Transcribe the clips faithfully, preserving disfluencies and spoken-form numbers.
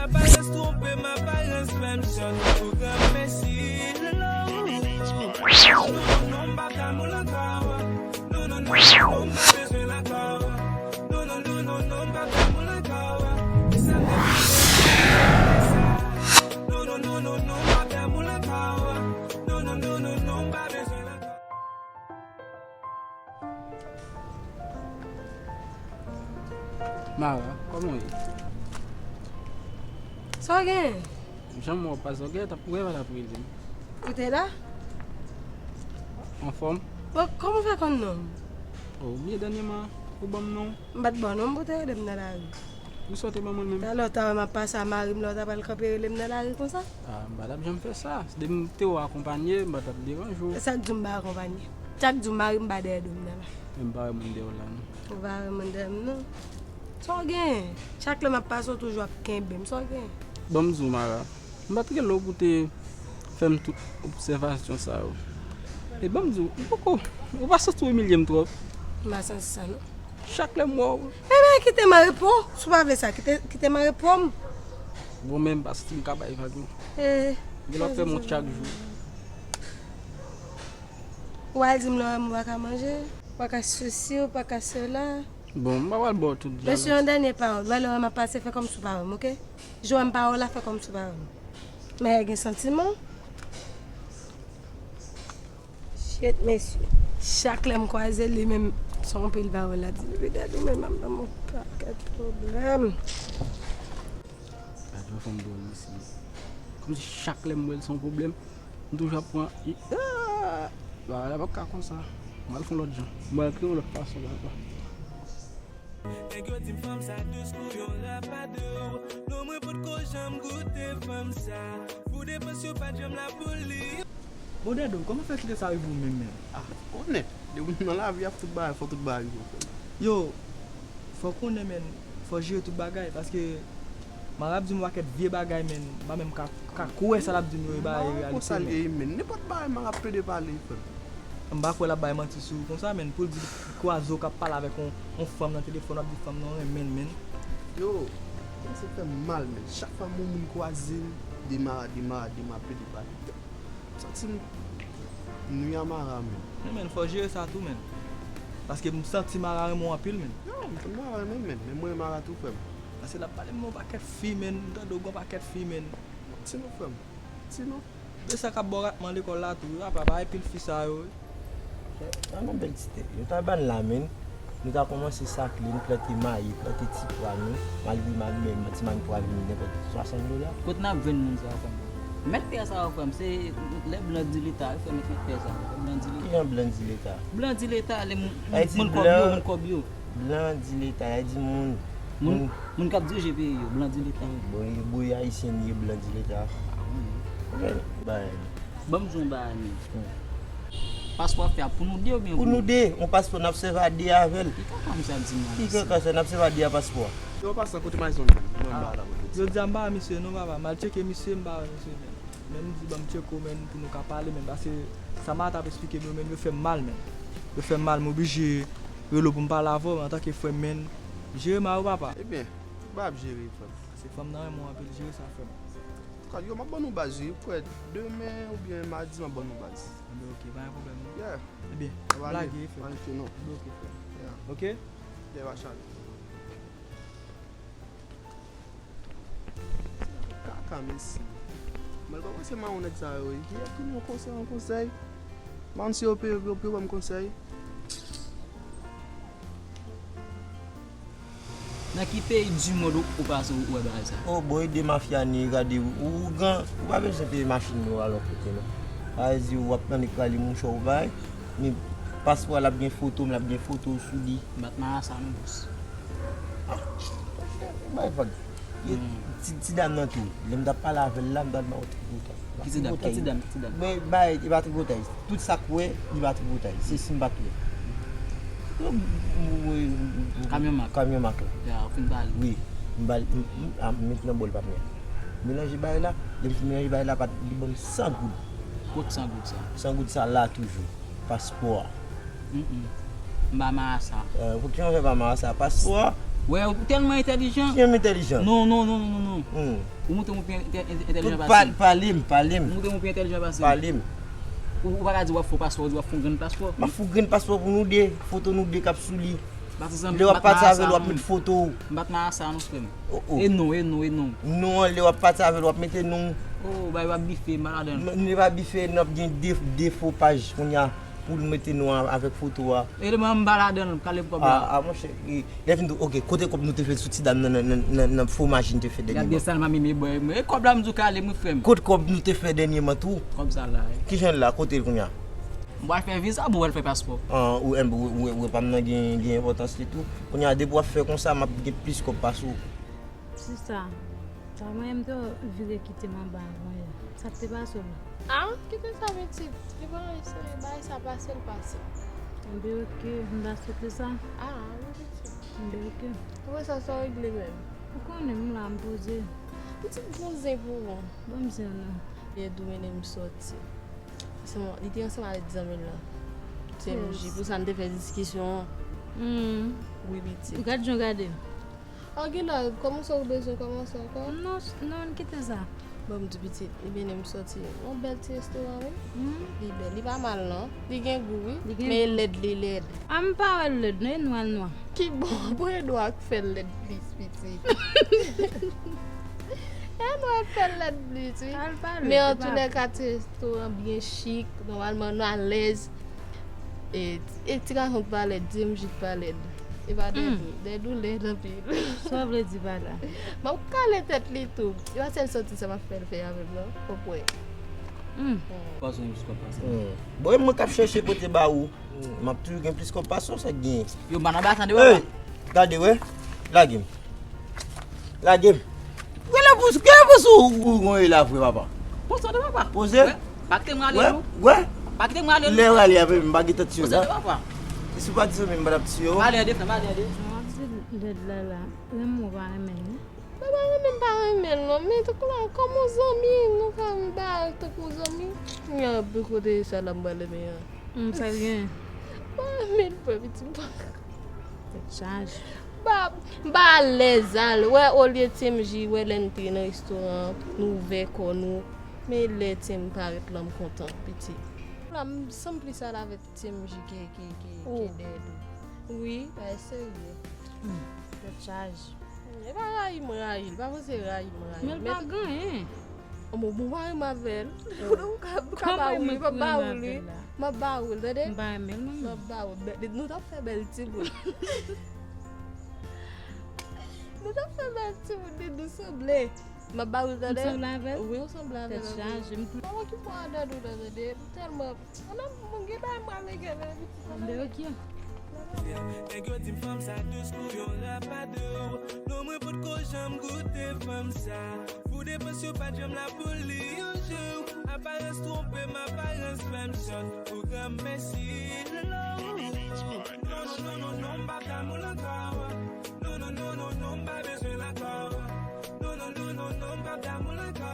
Aparans twonpe m, aparans fè m sòt pou granmesi. Non, non, non, m pa t amoul ankò. Non, non, non, non, m pa bezwen l ankò. Non, non, non, non, non, m pa t amoul ankò. Sa fè m sa. Non, non, non, non, non, m pa t amoul ankò. Non, non, non, non, non, m pa bezwen l ankò. Mara, kòman w ye? Sa w gen? Jan m wè w pase, w gen tan, w gen tan ap rele m. Ou te la? Anfòm? Bon, kòman w fè konn non m? O, ou bliye dènyèman, ou ban m non w? M pa t ba w non m pou te rele m nan lari. Ou sot e ban mwen menm. Talè w ta wè m ap pase a mari m la, w ta pral kanpe rele m nan lari konsa? Ah, m pa t ap janm fè sa. Depi m te wè w akonpanye, m pa t ap deranje w. Sa k di w m pa akonpanye? Sa k di w mari m pa dèyè do m nan la? Men m pa wè moun dèyè w la, non. Ou pa wè moun dèyè m, non? Sa w genyen? Chak lè m ap pase, w toujou ap kenbe m. Sa w genyen? Ban m di w, Mara. M pa t rele w pou te fè m tout obsèvasyon sa yo. E ban m di w, ou poko, ou pa santi w imilye m twòp? M pa santi sa, non. Chak lè m wè w. Ebyen, kite m an repo. Si w pa vle sa, kite, kite m an repo m. Bon, men m pa santi m ka bay vag, non. E, gen lè w ap fè m wont chak jou. Ou al di m lè w wè m ou pa ka manje, ou pa ka sesi, ou pa ka sela. Bon, m pa pral ba w tout djaz. Mesye, yon dènye pawòl. Wè lè w wè m ap pase, fè kòmsi w pa wè m, oke? Jan w wè m pa wè w la, fè kòmsi w pa wè m. Men gen santiman. Shit, mesye. Chak lè m kwaze li, menm se yon pil pawòl l ap di m. Epi gade ou menm ap ban m yon pakèt pwoblèm. Gade yon fanm dwòl mesye. Kòmsi chak lè m wè l se yon pwoblèm. M toujou ap pran, ah! Bagay la p ap ka konsa. M al fè yon lòt jan. M al kreye yon lòt fason la. Nèg yo di m fanm sa dous kou yon rapadou. Non, mwen potko janm goute fanm sa. Pou depans yo pa t janm la pou li. Bon, Dèdo, kòman fè kite sa rive ou menm, menm? Ah, konnen. Depi w nan lavi a, tout bagay, fò tout bagay rive w, frè m. Yo, fò konnen, menn, fò jere tout bagay, paske Mara ap di m yon pakèt vye bagay, menn, m pa menm ka, ka kwè sa l ap di m yo, e bagay reyalite, menn. Nenpòt bagay Mara ap plede pale, frè m. M pa kwè l ap bay manti sou ou konsa, menn, pou l di l kwaze w k ap pale avèk yon, yon fanm nan telefòn, w ap di fanm nan w renmen l, menn. Yo, kòmanse fè m mal, menn. Chak fwa m wè yon moun kwaze m, de Mara, de Mara, de Mara ap plede pale. M santi m nwi a Mara, menn. Men, menn, fò jere sa tou, menn. Paske m santi Mara renmen w anpil, menn. Yo, m konn Mara renmen m, menn. Men mwen renmen Mara tou, frè m. Paske l ap pale m yon pakèt fi, menn. M tande w gon pakèt fi, menn. Ti non, frè m. Ti non. De sa k ap ba w ratman lekòl la tou, wi, papa, pa gen pil fi sa yo, wi. An non bèl ti tè. Yo ta ban la, menn. Nou ta kòmanse sakle, nou plante mayi, plante ti pwa nou, malgre m al men ti mayi pwa vini nenpòt swasant dola. Kote n ap jwenn moun sa yo, frè m? Mèt tè sa yo, frè m, se lè blan di leta, wi, frè m, mèt tè sa yo, blan di leta. Kijan blan di leta? Blan di leta, lè moun, moun kòb yo, moun kòb yo. Blan di leta, sa di moun, moun, moun k ap dirije peyi yo, blan di leta. Bon, e, bon, e ayisyen li ye, blan di leta. Ah, wi. Ok, bay. Ban m di w yon bagay, men. Paspò ap fè a pou nou de oubyen pou nou de? Yon paspò n ap sèvi a de avè l. Ki kaka misye ap di m la, mesye? Ki kaka sa, n ap sèvi a de a paspò a? Yo, an pasan, kote Mayson menm? Mwen m pa la, mwen. Jodi a m pa wè misye non, papa. M al tcheke misye, m pa wè misye menm. Men m di ban m tcheke w, menn, pou nou ka pale, menn, paske sa Mara t ap esplike m yo, menn, yo fè m mal, menn. Yo fè m mal, m oblije rele w pou m pale avè w, men antanke frè m, menn, jere Mara, papa. Ebyen, tout bagay ap jere, frè m. Se fanm nan renmen w anpil, jere sa, frè m. Antouka, yo, m ap ban nou baz, wi. Kwè, demen oubyen madi, m ap ban nou baz. Ebyen, ok, pa gen pwoblèm, non. Yeah. Ebyen, m lage, frè m. Pa gen non. Ebyen, ok, frè m. Yeah. Ok? Yeah, va chale. Kaka, mesye. Mwen pa panse mawon nèg sa yo, wi. Ki ap tounen yon konsèy, yon konsèy. Mawon si yo peye, yo peye, yo ban m konsèy. Nan ki peyi di mond ou, ou pase ou wè bagay sa? Oh, bon, e de mafya ni, gade, ou, ou gran, ou pa bezwen peye machin nou al yon kote, non. Sa vle di, w ap tande krale mouchwa ou bay, men paspò a l ap gen foto m, l ap gen foto w sou li. M pa t marasa non, bòs. Ah, bay vag. Ti, ti dam nan tou, lè m t ap pale avè l la, m t al ba w tripotay. Ki ti dam? Ki ti dam? Ki ti dam? Men, bay, e pa tripotay. Tout sa k wè, li pa tripotay. Se si m pa t wè. Kamyon mak. Kamyon mak la. Ya, ou fin pale. Wi. M ba l, m, m, a, m met nan bòl pa m nan. Melanje bagay la, lè m fin melanje bagay la, pa t, li ban m san goud. Kot san goud sa? San goud sa la toujou. Paspò a. Mm, mm. M pa marasa. Eh, pou ki jan w fè pa marasa? Paspò a, Wè, ou tèlman entèlijan. Ki jan m entèlijan? Non, non, non, non, non, non. Hmm. Ou montre m ou pi entè-, entè-, entèlijan pase m. Pale m, pale m. Ou montre m ou pi entèlijan pase m. Pale m. Ou, ou pa ka di w ap fè yon paspò, ou di w ap fè yon grenn paspò. M ap fè yon grenn paspò pou nou de, foto nou de k ap sou li. Lè w ap pati avè l, w ap met foto w. M pa t nan asa non, frè m. Oh, oh. E non, e non, e non. Non an, lè w ap pati avè l, w ap mete non w. Oh, bay w ap bife, m pa ladan l. N-, nou pa bife, n ap gen de, de fo paj kounye a pou l mete non an avèk foto a. E demen m pa ladan l, kale kòb la. Ah, ah, monchè, e, lè fini tou, ok, kote kòb nou te fè sou ti dam nan, nan, nan, nan, nan fo maji n te fè dènyèman? Gade sa l mami me bòy mwen. E kòb la m di w kale mwen, frè m. Kote kòb nou te fè dènyèman tou? Kòb sa la, wi. Ki jan l la? Kote l kounye a? M pral fè viza pou w al fè paspò. Ah, ou, em, ou, ou, ou, pa m nan gen, gen enpòtans li tou. Kounye a, depi w ap fè konsa, m ap gen plis kòb pase w. Sista, sa mwen m te vire kite m anba avan yè. Sa k te pase w la? Ah, kite sa pitit. Li pa anyen, se bagay sa pase l pase. Enben ok, m ta swete sa. Ah, wi pitit. Enben ok. Apre sa, sa w regle menm? Ou konnen m la, m poze. Pitit, gon zen pou ou. Ban m zen an non. Li di w mennen m sòti. Se mwen, li te ansanm avèk zanmi l lan. T M J, pou sa n te fè diskisyon an. Hmm. Wi, pitit. Ou gad jan w gade m. An, gen la, kòmanse ou bezwen kòmanse ankò? Non, s-, non, kite sa. Bon, m di pitit, li mennen m sòti yon bèl ti restoran, wi. Hmm. Li bèl, li pa mal, non. Li gen gou, wi. Li gen gou. Men lèd, li lèd. A, m pa wè l lèd, non, e nwa l nwa. Ki bon, bon, e nwa k fè l lèd plis, pitit. E nwa k fè l lèd plis, wi. Al pale, men an tou lè ka, ti restoran byen chik, nòmalman, nou alèz. E, e ti gason k pa lèd, di m jis pa lèd. E pa dèdou, dèdou lèd anpil. Sa w vle di pa la? M ap kale tèt li tou. E pa sèl sòti sa m ap fè l fè avè m nan. Fòk wè. Hmm. Bon, e mwen k ap chèche pote ba ou. Hmm, m ap toujou gen plis kòb pase w, sa k genyen? Yo, m pa nan batay de papa. Hey! Gade, wè. Lage m. Lage m. Gade pou, gade pou sou ou, ou, ou, la vre, papa. Poze w de papa. Poze. Wè. Pa kite m rale l non. Wè. Pa kite m rale l. Lè w rale avè m, m pa gentan tiye w la. Poze w de papa. E si w pa tiye w, m pa t ap tiye w. M ale an defan, m ale an defan. Sa w ap di lèd la la, renmen w pa renmen l non. Mwen pa renmen, m pa renmen l non, men tankou la, kòm yon zanmi, nou ka m ba l tankou yon zanmi. Kounye a, bò kote sa la m pral renmen an. Hmm, sa l gen? M pa renmen l vre, pitit, m pa. Tèt chaje. Ba, m pa alèz al. Wè, olye T M J, wè lè n te nan restoran, nou ouvè kò nou. Men lè T M parèt la, m kontan, pitit. La, m sanm plis al avèk T M J ke, ke, ke, ke dèyè do. Wi, bagay serye. Hmm, tèt chaje. E pa rayi m rayi l, pa panse rayi m rayi l. Men l pa gen anyen. Bon, bon, pa renmen avè l. Ou ka, ou ka ba ou li, pa ba ou li. M ap ba ou l, tande? M pa renmen l, non. M ap ba ou l. Bè-, nou t ap fè bèl timoun. Nou t ap fè bèl timoun, nou, nou sanble. M ap ba ou l, tande? Ou sanble avè l? Wi, ou sanble avè l anpil. Tèt chaje, m pl- Mwen ki pran adan nou nan, tande? M tèlman, mwen, mwen gen bagay m al regle avè pitit mwen. Nèg yo di m fanm sa dous kou yon rapadou. Non, mwen potko janm goute fanm sa. Pou depans yo pa janm la pou li yon jou. Aparans twonpe m, aparans fè m sòt. Pou granmèsi, Lord. Non, non, non, non, non, m pa t damou l ankò. Non, non, non, non, non, m pa bezwen l ankò. Non, non, non, non, non, m p ap damou l ankò.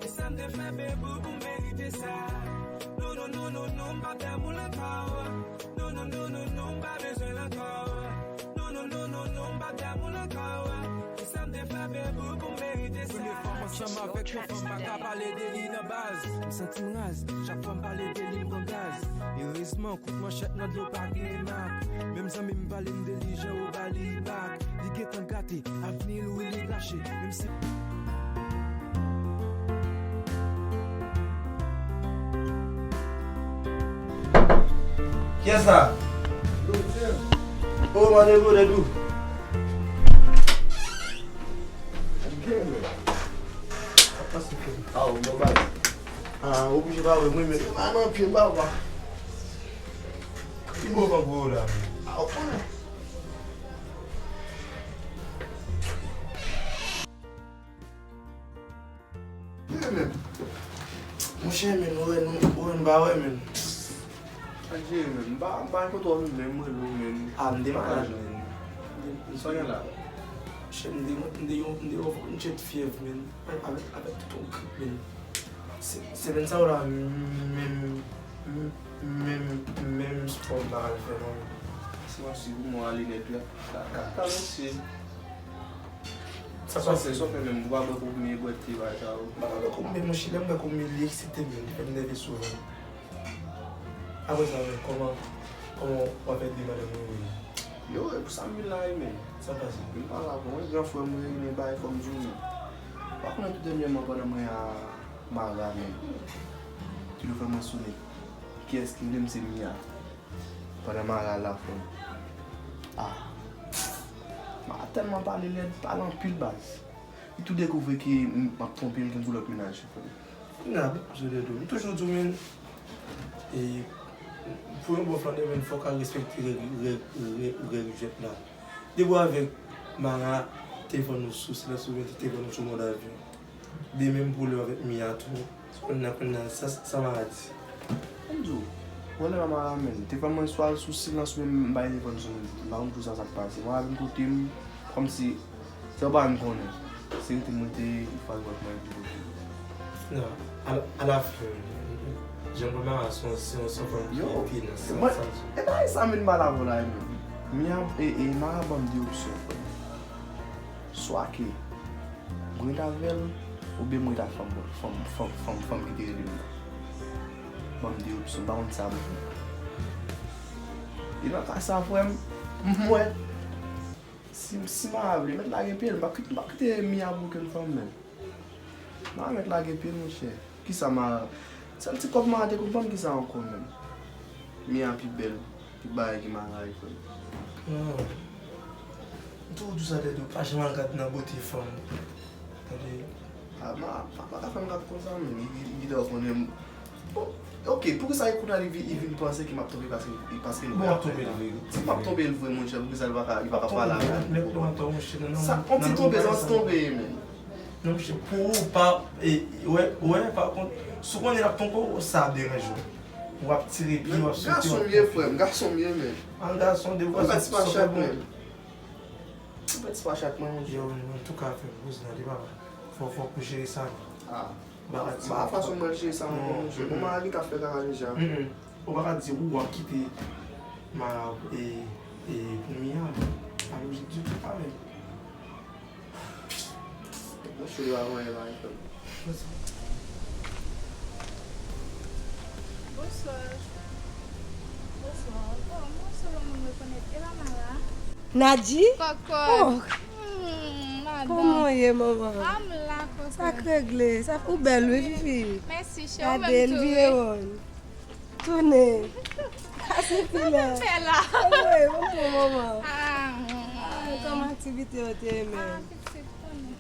E sa m te fè, bebou, pou m merite sa? Non, non, non, non, non, m p ap damou l ankò. Non, non, non, non, non, m pa bezwen l ankò. Non, non, non, non, non, m p ap damou l ankò. E sa m te fè, bebou, pou m merite sa? Premye fwa m ansanm avèk yon fanm, m pa ka pale de li nan baz. M santi m raz, chak fwa m pale de li, m pran gaz. Erezman, kout manchèt nan do pa gen mak. Menm zanmi m pale m de li, jan yo ba li bak. Li gentan gate, avni l wi li rache. Menm si. Kiyès sa? Oh, mande pou Dedou. Sa pase, frè? Ah, ou bon baz. Ah, oblije pa wè mwen, men m pa nan pye, papa. Ki bon van pou ou la? Ah, ou konnen. Monchè, men, ou wè nou, ou wè nou pa wè, men. Sa k jere, men? M pa, m pa konn twò menm, mwen, nou, men. Ah, m te malad, men. Sa w gen la? Monchè, m te, m te, m te, m te yon, m te yon tchèt fyèv, men. Avèk, avèk tout yon grip, men. Se, semèn sa yo la, menm, menm, menm spò m pa ka fè, non. Se pa si pou mwen ale nèt, wi. Ka, ka, ka, mesye. Sa pase, sa w fè menm, ou pa bwè kòk men bwè te bagay sa yo. M pa bwè kòk men, monchè, lè m bwè kòk men, li eksite m, li fè m nève souvan. Apre sa menm, kòman, kòman w ap ede madanm ou menm? Yo, e pou sa m vin la wi menm. Sa pase? Vin pale avè w, wi, gran frè m reyini bay fò m di w menm. Ou pa konnen tou dènyèman pandan mwen a Mara menm. Toujou fè mwen sonnen. Kiyès ki rele m se Mia. Pandan Mara la frè m. Ah. Mara tèlman pale lèd, pale anpil baz. Li tou dekouvri ke m ap twonpe l, ke m gen lòt mennaj. Nab, jodi tou. M toujou di w, men, e, pou yon bon flannè, men, fò w ka respekte règ, règ, règ, règ jwèt la. Depi w avèk Mara, te vann ou sou silans, oubyen te vann ou sou mòd avyon. De menm pou lè w avèk Mia tou. Kounya, kounya, sa, sa Mara di? Ann di w, pwoblèm a Mara menm. Te vann mwen swa l sou silans, oubyen m bay telefòn sou moun. M pa konn pou sa, sa k pase. Mara vin kote m, kòmsi Se w pa menm konnen. Se rete m rete, li fè l wè mwen epi l oke. Non, a, alafen, jan m konn Mara se yon, se yon, se yon fanm ki epi nan sa, mwen, sa m di. E pa sa m vin pale avè w la, e menm. Mia, e, e, Mara ban m de opsyon, frè m. Swa ke mwen rete avè l, oubyen mwen rete ak fanm, fanm, fanm, fanm, fanm ki te rele m nan. Ban m de opsyon, m pa konn sa pou fè. E nan ka sa, frè m, m wè. Si, si Mara vle, mèt lage pye l, m p ap kite, m p ap kite Mia pou okenn fanm menm. Mara mèt lage pye l, monchè. Kisa Mara? Sèl ti kòb Mara te konn ban m, kisa ankò menm? Mia pi bèl, pi bagay ke Mara wi, frè m. Non. M toujou di sa tèt ou, pa janm al gad nan bote fanm. Tande. Ah, Mara, pa, pa ka fè m gad konsa, menm. Li, li, li gentan konnen m. Bon, ok, poukisa e kounye a li vin, li vin panse ke m ap twonpe paske, paske l wè apre sa? Bon, w ap twonpe l vre. Si m ap twonpe l vre, monchè, poukisa li pa ka, li pa ka pale avè m? Sa, yon ti twonpe, sa, yon ti twonpe, menm. Non, monchè, pou ou pa, e, wè, wè, pa kont, si w konnen l ap twonpe w, sa ap deranje w. W ap tire pye, w ap sote, w ap twonpe. Gason m ye, frè m, gason m ye, menm. An gason, de fwa, se pa chak menm. Ou pèdi pa chak mwen, monchè. Yo, antouka, frè m, kouzin an, li pa mal. Fò, fò pou jere sa, non. Ah. Ba, ba, fason mwen jere sa, non, monchè. Bon, Mara gentan fè kaka deja. Ou pa ka di ou ap kite Mara, e, e, pou Mia. Pa lojik ditou, pa menm. Mwen sou yo a mwen la, frè m. Bonswa. Bonswa. Oh, mwen se yon moun rekonèt. E pa Mara? Nadji? Kòkòt. Oh. Hmm, madanm. Kòman w ye, manman? Ah, m la, kòkòt. Sa k regle? Sa, ou bèl, wi, Fifi. Mèsi, cheri. Ou menm tou, wi. Gade l, vire wonn. Tounen. Kase filè. Sa fè la. Anmwey, bon, bon, manman. Ah, hmm. Ah, kòman aktivite yo te ye, menm? Ah, pitit, tounen.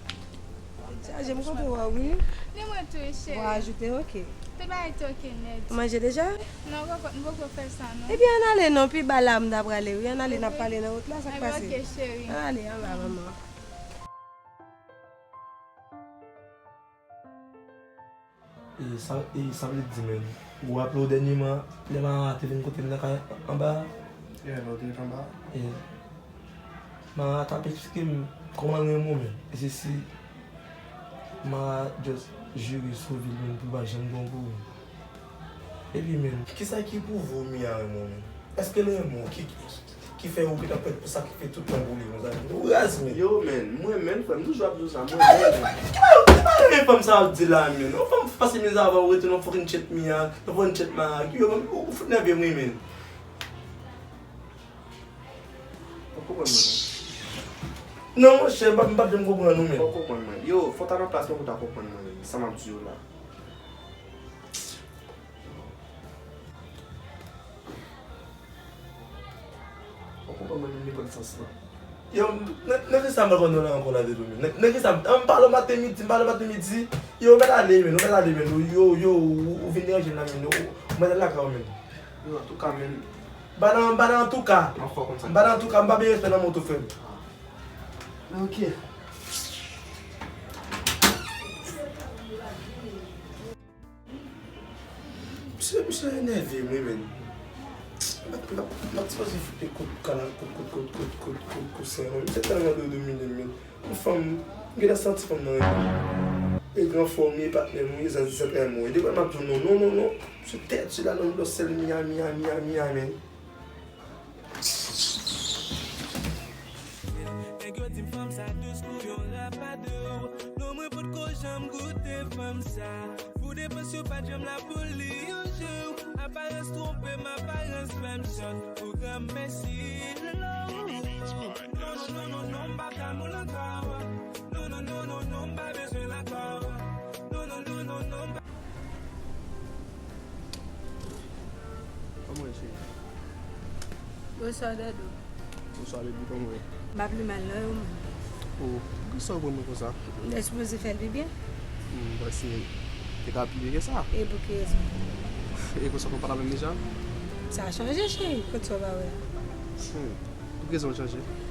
Chaje m kontan wè w, wi. Ni mwen tou, cheri. Bon, ajoute, ok. Tout bagay te ok nèt. Ou manje deja? Non, kòkòt, m poko fè sa, non. Ebyen, ann ale non, pi ba la m ta prale, wi. Ann ale, n ap pale nan wout la, sa k pase? Ebyen, ok, cheri. Ann ale, anba, manman. E sa, e sa vle di, menm, ou raple w dènyèman, lè Mara te vin kote m nan kay anba a? Yeah, lè w te ret anba a. E Mara t ap eksplike m kòman l renmen w menm. E se si Mara just jire sou vi l menm pou l pa janm gen yon pwoblèm. Epi menm, kisa ki pwouve w Mia renmen w menm? Èske l renmen w? Ki, ki fè ou gentan prèt pou sakrifiye tout tan pou li konsa? Ou raz, menm. Yo, menm, mwen menm, frè m, toujou ap di w sa, mwen menm. Ki pa, ki pa renmen fanm sa ap di la, menm? Yon fanm pase mizè avè w, rete nan fucking chat Mia, nan fucking chat Mara. Yo, ou, ou fout nève m, wi, menm. Ou konprann mwen, non? Non, monchè, m pa, m pa janm konprann ou, menm. Ou konprann mwen. Yo, fò w ta nan plas mwen pou w ta konprann mwen, menm, sa m ap di w la. Ou konprann mwen menm li pran sans lan. Yo, nan, nan kisa m pa konn nan ankò la de tou menm? Nan, nan kisa m, an m pale w maten midi, m pale w maten midi. Yo, ou mèt ale menm, ou mèt ale menm. Yo, yo, ou, ou vin deranje m la menm. Yo, ou mèt al lakay ou menm. Yo, antouka menm. M pa nan, m pa nan antouka. M pa nan antouka, m pa benyen respè nan men w tou frè m. Ah. Ok. Misye, misye enève m wi, menm. M pa, m pa, m pa t sipoze fout li kout kala, kout, kout, kout sen, non. Misye tèlman domine m, menm. Yon fanm, m gentan santi fanm nan renmen m. E gran frè w m ye, patnè m wi, zantray mwen. Depi m ap di w non, non, non, non. Misye tèt, misye la nan yon lòt sèl Mia, Mia, Mia, Mia, menm. Nèg yo di m fanm sa dous kou yo. Rapadou, non mwen potko janm goute fanm sa. Pou depans yo pa janm la pou li yon jou. Aparans twonpe m, aparans fè m sòt. Pwogram mèsi. Non, non, non, non, non, m pa ka moul ankò. Non, non, non, non, non, m pa bezwen l ankò. Non, non, non, non, non, m pa Kòman w ye, cheri? Bonswa, Dadou. Bonswa, baby, kòman w ye? M pa pi mal, non, e ou menm? O, poukisa w pran mwen konsa? M te sipoze fè l pi byen. Hmm, m panse te ka pi byen ke sa. E pou ki rezon? E konsa nou pa la menm deja? Sa chanje, cheri, kote sa w pa wè? Hmm, pou ki rezon l chanje?